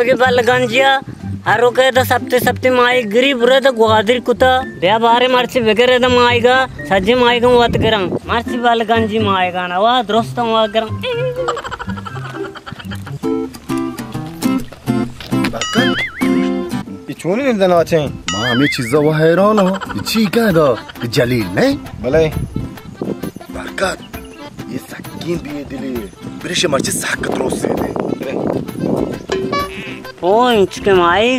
کہ بل گنجیا، ہر روکے دا سپتے سپتے ماہیگ گری، برے دا گوادر کتا۔ بیا بارے مرچی بگرے دا ماہیگا، سجے ماہیگا وت گراں۔ مرچی بل گنجی ماہیگا نا، وا درست وا گراں۔ برکت، اے چونیں نندن آچیں؟ ما ہمے چیزا و حیران ہاں۔ اے چی کہدا؟ اے جلیل نہیں؟ بلے۔ برکت، اے سکیں بے دلے۔ برش مرچی سک تروسے دے۔ او انچ کے مائی،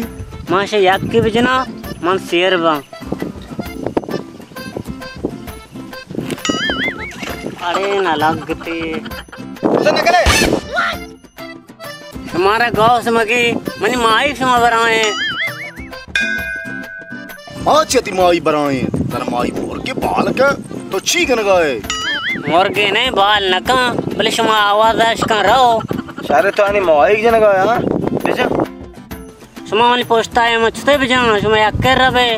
ما شے یک کے بجنا، من سیر باں۔ اڑے نہ لگتے۔ شمارا گوس مگی، منی مائی شما برائیں۔ ما چہ تئی مائی برائیں، ترا مائی مرگے بال کن، تو چی کنگا ئے؟ مرگے نہ بال نہ کن، بلے شما آواز اش کن رو۔ شر تو آنی مائی جنگا ئے، ہاں؟ بجا۔ شما منی پشتا ئے، من چطور بجناں؟ شما یک کر ربے۔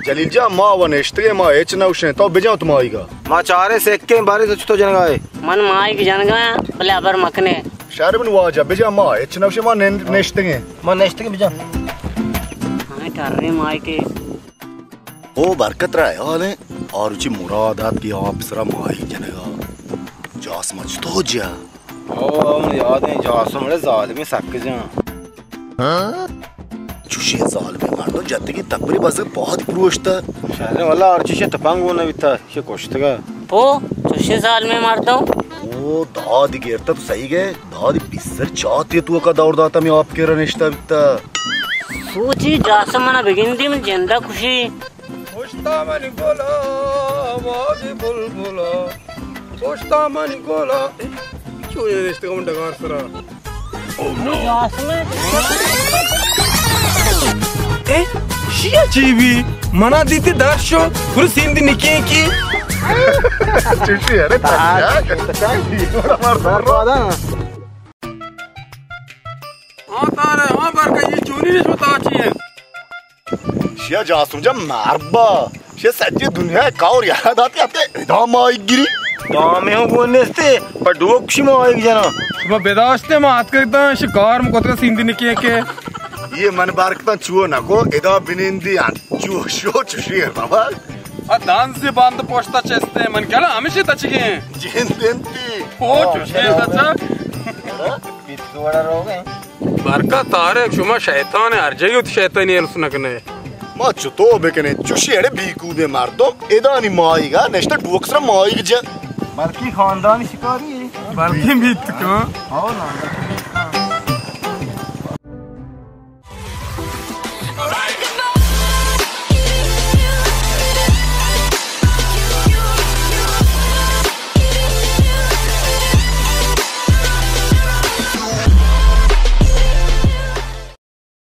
جلیل جان، ما و نشتگیں، ما ہچ نہ گوشیں، تو بجن تو ماہیگا۔ ما چاریں سکیں، بارے تو چطور جنگا ئے؟ من ماہیگ جنگا، بلے ابر مکنے۔ شر بن واجہ، بجن ما ہچ نہ گوشیں، ما نن-، نشتگیں۔ ما نشتگیں، بجن۔ ہمیں ٹرے ماہیگے۔ او برکت را حیال ایں، آ روچی مراد آتک کہ آ پسرا ماہیگ جنگا۔ جاسم چطور جا؟ او، من یاد ایں، جاسم بڑے ظالمیں سک جان۔ چوشیں ظالمیں مردم جتگی تپری بزگ پاد پروشتا۔ شر واللہ ہر چیشے تپنگ گون بیتا، شے کشتگا۔ او، چوشیں ظالمیں مردم؟ او، داد گرتا تو صحیح گئے، داد بیست سر چاتے تو کا دور داتا میں آپ کے رنشتا بیتا۔ سوچی جاسم منا بگندی من جندا خوشی۔ پشتا منی گلا، وادی بلبلا۔ پشتا منی گلا۔ چو یہ نشتگا من ڈگار سرا۔ اے، شیا چی بی؟ منا دیتی در شو، پوری سیندی نکیں کی۔ چوشی، ارے، تچا، تچا، تچا۔ ہاں تارے، ہاں برکت، یہ چونی نشو تاچی ہے۔ شیا جاسم جان مربا، شیا سجی دنیا کور یاد آتی آتے ادا ماہیگ گری۔ دامے ہوں گون نیستے، پر ڈوک شی ماہیگ جنا۔ شما بداشتے ما آتکتا، شی کار مکتگا سیندی نکیں کے۔ یہ من بارکتا چو نکو، ادا بنندی آن۔ چو شو چوشی ہے بابا۔ آ دانزی باند پشتا چستے، من گلا ہمیشہ تچگیں۔ جند انتی۔ او چوشی ہے تچا۔ بیت وڑا روگے۔ برکت طارق، شما شیطان ہے، ہر جگہ وتی شیطانی الس نہ کنے۔ ما چطور بکنیں؟ چوشی اڑے بیکوبیں مردم، ادانی ماہیگا نشتہ ڈوک سرا ماہیگ جن۔ بلکیں خاندانی شکاری ہے۔ بلکیں بیت کن۔ ہاں نا۔